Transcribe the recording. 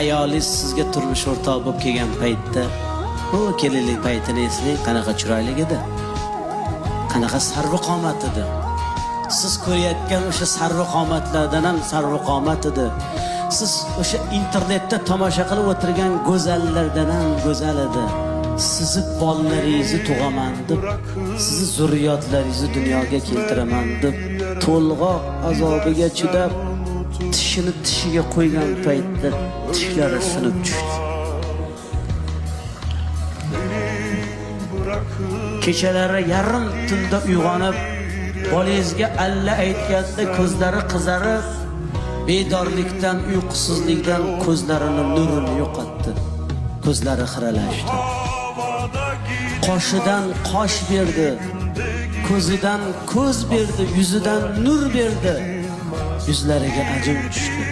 Ayolingiz sizga turmush o'rtoq bo'lib kelgan paytda, u kelinlik paytini eslang, qanaqa chiroyli edi. Qanaqa sarvi qomat edi. Siz ko'rayotgan o'sha sarvi qomatlardan ham sarvi qomat edi. Siz o'sha internetda tomosha qilib o'tirgan go'zallardan ham go'zal edi. Sizni bolalaringizni tug'aman deb, sizni zurriyotlaringizni dunyoga keltiraman deb to'lg'oq azobiga chidab, tishini tishiga qo'ygan paytda tishlari sinib tushdi. Kechalari yarim tunda uyg'onib, bolangizga alla aytganda ko'zlari qizarib, bedorlikdan, uyqusizlikdan ko'zlarini nurini yo'qotdi. Ko'zlari xiralashdi. Qoshidan qosh berdi, ko'zidan ko'z berdi, yuzidan nur berdi. Yuzlariga ajin tushdi.